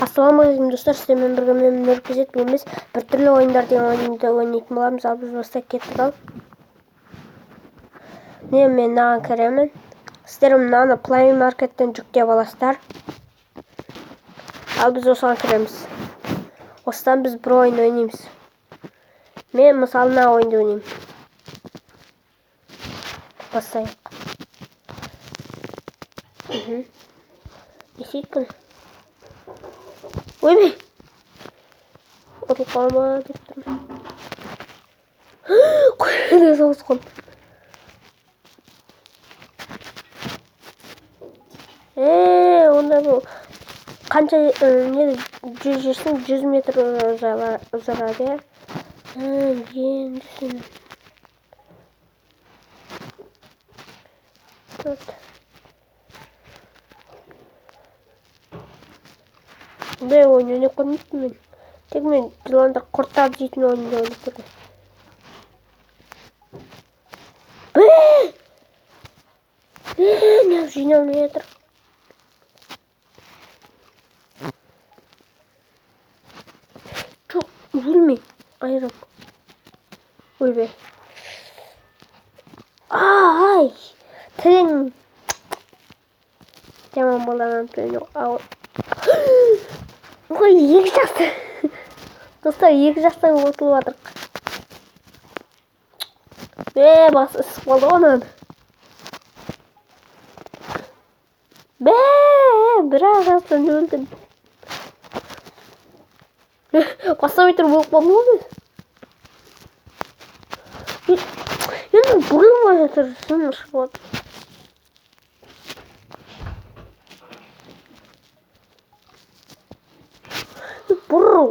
Ассалаумағалейкум, достар! Сіздермен бірге мен, Нұркезет. Бүгін біз біртүрлі ойындар деген ойынды ойнайтын боламыз. Ал біз бастап кеттік. Ал міне, мен мынаған кіремін. Сіздер мынаны Play Market'тен жүктеп аласыздар. Ал біз осыған кіреміз. Осыдан біз бір ойын ойнаймыз. Мен, мысалы, мына ойынды ойнаймын. Бастайық. Не істейді бұны? Ойбай, ұтылып қалма деп тұрмын. Қойды, соғыс қалды. Онда бұл қанша не, 100 жүрсең, 100 метр ұзарады, иә. Енді түсіндім. Тут бұндай ойын ойнап көрмеппін мен. Тек мен жыландар, құрттарды жейтін ойынды ойнап көргенмін. Неғып жиналмай жатыр? Жоқ, өлме, айран. Ойбай, ай, тілің жаман болды ананың тілін. Ой, екі жақты, достар, екі жақтан ұтылып жатырық. Басы ысып қалды ғой ананың. Бә, бір ақ жақтан өлдім. Бастамай тұрып өліп қалдым ғой мен. Енді бұрылмай жатыр, жыным шығып жатыр. Бұрыл.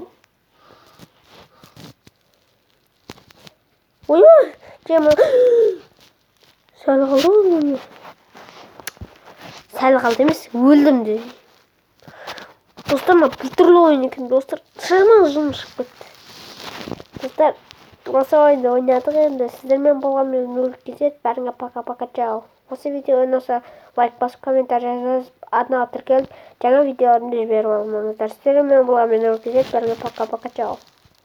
Ойбай, жаман сәл қалды ғой мен. Сәл қалды емес, өлдім де. Достар, мына біртүрлі ойын екен, достар. Жаман жыным шығып кетті. Достар, осы ойынды ойнадық енді. Сіздермен болған мен, Нұркезет. Бәріңе пока пока, чао. Осы видео ұнаса, лайк басып, комментарий жазып, арнаға тіркеліп, жаңа видеоларымды жіберіп алмаңыздар. Сіздермен болған мен, Нұркезет. Бәріңе пока пока, чао.